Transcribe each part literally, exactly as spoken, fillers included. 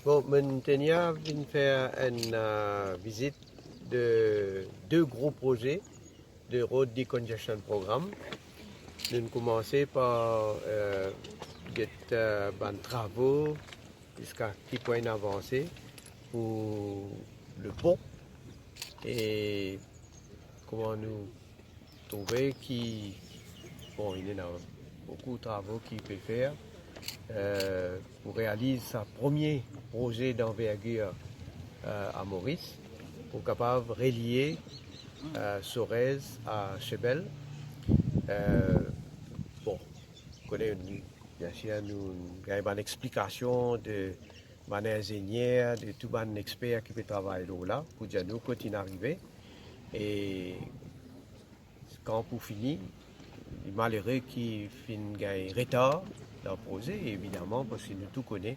Bon, monn tenia vinn fer enn, euh, vizit de de gro proze de Road Decongestion Program. Nou'nn koumanse par, euh, get, euh, bann travo, ziska ki pwin inn avanse pou le pon. E kouma nou trouve ki, bon, ena boukou travo ki pe fer, euh, pou realiz sa premie proze danvergir, euh, a Moris, pou kapav relie, euh, Sorèz a Shebelle. Euh, bon, kone, biensir, nou gagn bann explikasion de bann inzenier, de tou bann exper ki pe travay lor la, pou dir nou kot inn arive. E kan pou fini, li malere ki finn gagn retar dan proze, evidaman, parski nou tou kone,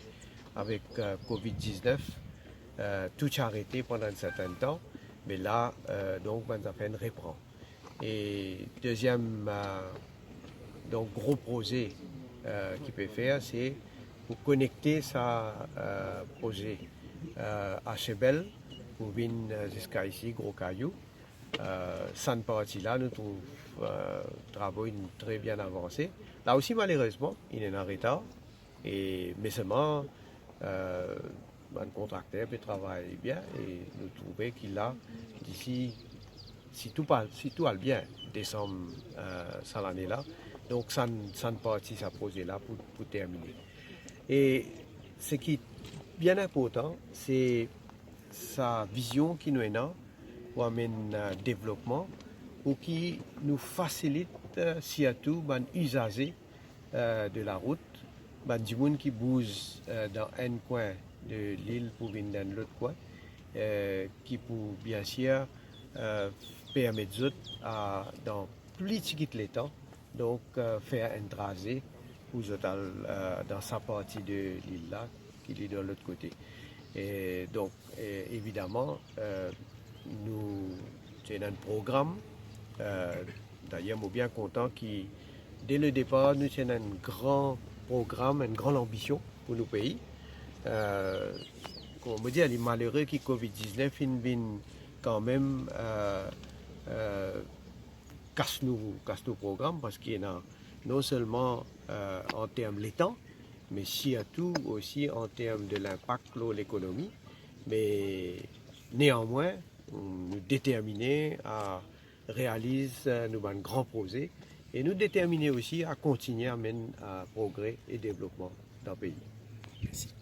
avek, euh, covid diznef, euh, tou ti arete pandan enn sertenn tan, me la, euh, donk, bann zafer inn repran. E deziem, euh, donk, gro proze, euh, ki pe fer, se pou konekte sa, euh, proze, euh, a Shebelle, pou vinn, euh, ziska isi, Gro Kayou. Euh, sann parti la, nou trouv, euh, travo inn tre bien avanse. La osi, malerezman, inn ena retar. E, me selman, euh, bann kontrakter pe travay bien e nou trouve ki la, disi, si tou pa, si tou al bien, desam, euh, sa lane la, donk sann, sann parti sa proze la pou, pou termine. E seki bien inportan, se sa vizion ki nou ena pou amenn, euh, devlopman, pou ki nou fasilit, euh, sirtou bann izaze, euh, de larout, bann dimoun ki bouz, euh, dan enn kwin de lil pou vinn dan lot kwin, euh, ki pou, biensir, euh, permet zot a, dan pli tigit letan, donk, euh, fer enn traze pou zot al, euh, dan sa parti de lil la, ki li dan lot kote. E donk, e, evidaman, euh, nou ti ena enn program, euh, dayer, mo bien kontan ki, de le depar, nou ti ena enn gran program, enn gran lanbision pou nou pei. Euh, kouma mo dir, li malere ki covid diznef inn vinn kanmem, euh, euh, kas nou, kas nou program, parski ena non selman, euh, an term letan, me sirtou osi an term de linpak lor lekonomi. Me neanmwin, nou determine a realiz, euh, nou bann gran proze e nou determine osi a kontigne amenn, euh, progre e devlopman dan pei. Mersi.